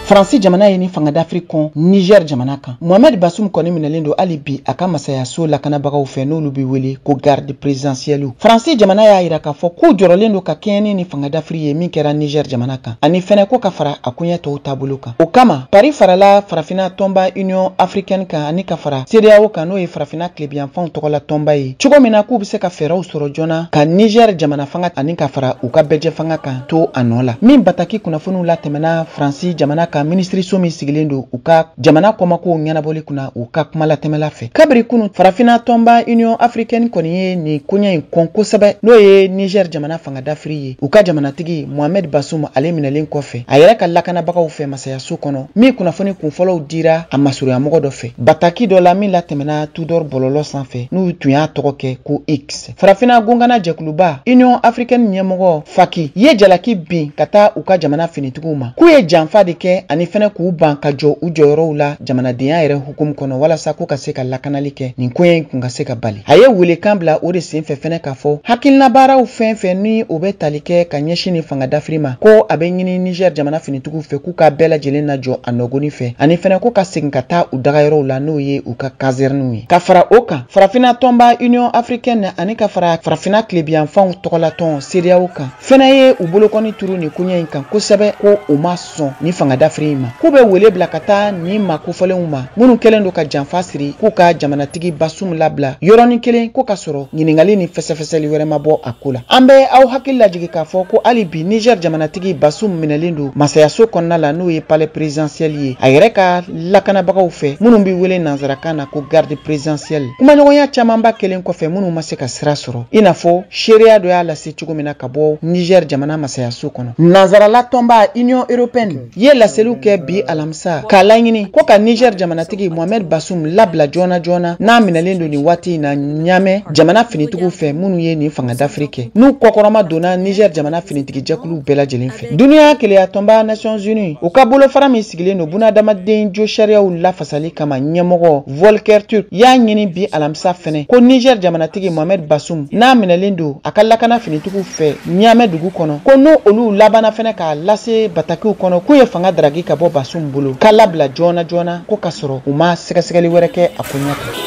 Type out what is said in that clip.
Faransi jamana ye ni fanga dafiri kɔn Niger jamana kan. Mohamed Bazoum kɔni minɛlen don hali bi a ka masayaso lakanabagaw fɛ, n'olu bɛ wele ko garde présidentielle. Faransi jamana y'a yira k'a fɔ k'u jɔrɔlen don ka kɛɲɛ ni fanga dafiri ye min kɛra Niger jamana kan, ani fɛnɛ ko ka fara a koɲɛ tɔw taabolo kan. O kama, Paris farala Farafinna tɔnba Union africaine kan ani ka fara CEDEAO kan, n'o ye Farafinna tilebiyanfanw tɔgɔla tɔnba ye, cogo min na k'u bɛ se ka fɛɛrɛw sɔrɔ joona ka Niger jamana fanga ani ka fara u ka bɛɛjɛ fanga kan to a nɔ la. Min bataki kunnafoniw latɛmɛna Faransi jamana ka minisiriso min sigilen don u ka jamana kɔmakow ɲɛnabɔli kunna, u ka kumalatɛmɛla fɛ. Kabiri kunu, Farafinna tɔnba Union africaine kɔni ye nin koɲɛ in kɔn kosɛbɛ, n'o ye Niger jamana fanga dafiri ye. U ka jamanatigi Mohamed Bazoum, ale minɛlen kɔfɛ a yɛrɛ ka lakanabagaw fɛ masayaso kɔnɔ, min kunnafoni kunfɔlɔw dira a masurunyamɔgɔ dɔ fɛ bataki dɔ la min latɛmɛna Tudor bɔlɔlɔ sanfɛ, n'u tun y'a tɔgɔ kɛ ko X. Farafinna gongana jɛkuluba Union africaine ɲɛmɔgɔ Faki ye jalaki bin ka taa u ka jamana finitigiw ma, k'u ye janfa de kɛ ani fɛnɛ k'u ban ka jɔ u jɔyɔrɔw la jamanadenya yɛrɛ hukumu kɔnɔ, walasa k'u ka se ka lakanali kɛ, nin koɲɛ in kun ka se ka bali. A ye welekan bila o de senfɛ fɛnɛ k'a fɔ hakilina baaraw fɛn fɛn ni o bɛ tali kɛ ka ɲɛsin ni fanga dafiri ma, ko a bɛ ɲini Niger jamana finitigiw fɛ k'u ka bɛɛ lajɛlen lajɔ a nɔgɔni fɛ, ani fɛnɛ ko ka segin ka taa u dagayɔrɔw la, n'o ye u ka caserne ye. Ka fara o kan, Farafinna tɔnba Union africaine ani ka fara Farafinna tilebiyanfanw tɔgɔlatɔn CEDEAO kan fɛnɛ ye u bolokɔni turu nin koɲɛ in kan kosɛbɛ, ko u ma sɔn ni fanga dafiri in ma, k'u bɛ wele bila ka taa nin maa kofɔlenw ma minnu kɛlen don ka janfa siri, k'u ka jamanatigi Bazoum labila yɔrɔnin kelen, ko ka sɔrɔ ɲininkali ni fɛsɛfɛsɛli wɛrɛ ma bɔ a ko la. An bɛ aw hakili lajigin k'a fɔ ko hali bi Niger jamanatigi Bazoum minɛlen don masayaso kɔnɔna la, n'o ye palais présidentiel ye, a yɛrɛ ka lakanabagaw fɛ minnu bɛ wele nanzarakan na ko garde présidentielle. Kumaɲɔgɔnya camanba kɛlen kɔfɛ minnu ma se ka sira sɔrɔ, i n'a fɔ seereya dɔ y'a lase cogo min na ka bɔ Niger jamana masayaso kɔnɔ. Nanzarala tɔnba Union européenne ye laseliw kɛ bi alamisa k'a laɲini ko ka Niger jamanatigi Mohamed Bazoum labila joona joona, n'a minɛlen don nin waati in na Ɲamɛ jamana finitigiw fɛ minnu ye nin fanga dafiri kɛ, n'u kɔkɔrɔma donna Niger jamana finitigi jɛkuluw bɛɛ lajɛlen fɛ. Duniya keleya tɔnba Nations Unies, u ka bolofara min sigilen don bunadamaden jo sariyaw lafasali kama ɲɛmɔgɔ Volker Turk y'a ɲini bi alamisa fɛnɛ ko Niger jamanatigi Mohamed Bazoum, n'a minɛlen don a ka lakana finitigiw fɛ Ɲamɛ dugu kɔnɔ, ko n'o olu labanna fɛnɛ k'a lase batakiw kɔnɔ k'u ye fanga daragi ka bɔ Bazoum bolo, k'a labila joona joona, ko ka sɔrɔ u ma sɛgɛsɛgɛli wɛrɛ kɛ a koɲɛ kan.